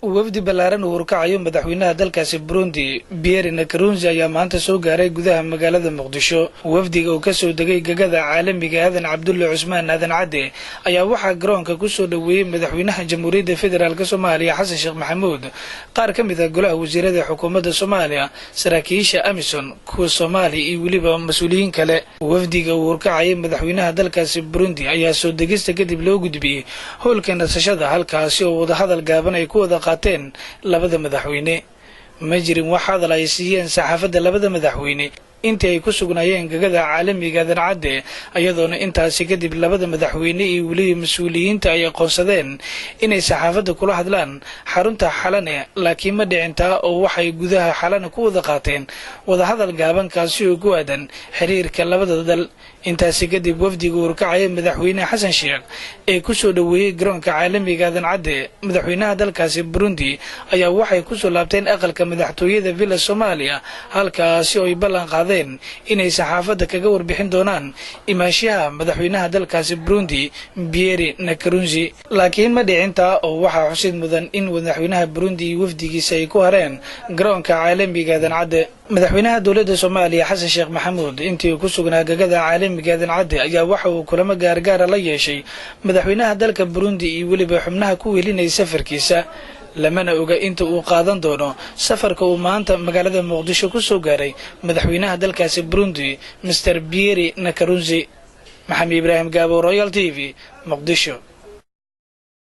Wafdi ballaaran uu horkacayo madaxweynaha dalkaasi Burundi Pierre Nkurunziza ayaa maanta soo gaaray gudaha magaalada Muqdisho. Wafdiga oo kasoo degay gagada caalamiga Aadan Cabdulle Cusmaan Aadan Cadde ayaa waxaa garoonka kusoo dhoweeyey madaxweynaha Jamhuuriyadda Federaalk Soomaaliya Xasan Sheekh Maxamuud, qaar ka mid ah golaha wasiirada xukuumadda Soomaaliya, saraakiisha AMISOM, kuwa Soomaaliya iyo weliba mas-uuliyiin kale. Wafdiga uu horkacayay madaxweynaha dalkaasi Burundi ayaa soo degista kadib loo gudbiyey hoolka nasashada, halkaasi oo wadahadal gaaban ay ku wada qaateen labada madaxweyne. Ma jirin wax hadal ay siiyeen saxaafadda labada madaxweyne intii ay ku sugnaayeen gagada caalamiga Aadan Cadde, iyadoona intaasi kadib labada madaxweyne iyo weliba mas-uuliyiinta ay aqoonsadeen inay saxaafadda kula hadlaan xarunta Xalane. Laakiin ma dhicintaa oo waxay gudaha Xalane ku wada qaateen wadahadal gaaban kaasi oo ku aadan xiriirka labada dal. Intaasi kadib wafdiga horkacaya madaxweyne Xasan Sheekh ee kusoo dhoweeyey garoonka caalamiga Aadan Cadde madaxweynaha dalkaasi Burundi ayaa waxay kusoo laabteen aqalka madaxtooyada Villa Soomaaliya, halkaasi oo ay ballan qaadeen inay saxaafadda kaga warbixin doonaan imaanshaha madaxweynaha dalkaasi Burundi Pierre Nkurunziza. Laakiin ma dhicintaa oo waxaa xusid mudan in madaxweynaha Burundi iyo wafdigiisa ay ku hareen garoonka caalamiga Aadan Cadde. Madaxweynaha dowladda Soomaaliya Xasan Sheekh Maxamuud intii uu ku sugnaa gagada caalamiga Aadan Cadde ayaa waxa uu kulamo gaargaara la yeeshay madaxweynaha dalka Burundi iyo weliba xubnaha ku welinayay safarkiisa. Lamana oga inta uu qaadan doono safarka uu maanta magaalada Muqdisho ku soo gaaray madaxweynaha dalkaasi Burundi Mr Pierre Nkurunziza. Maxamed Ibraahim Gaabo, Royal TV, Muqdisho.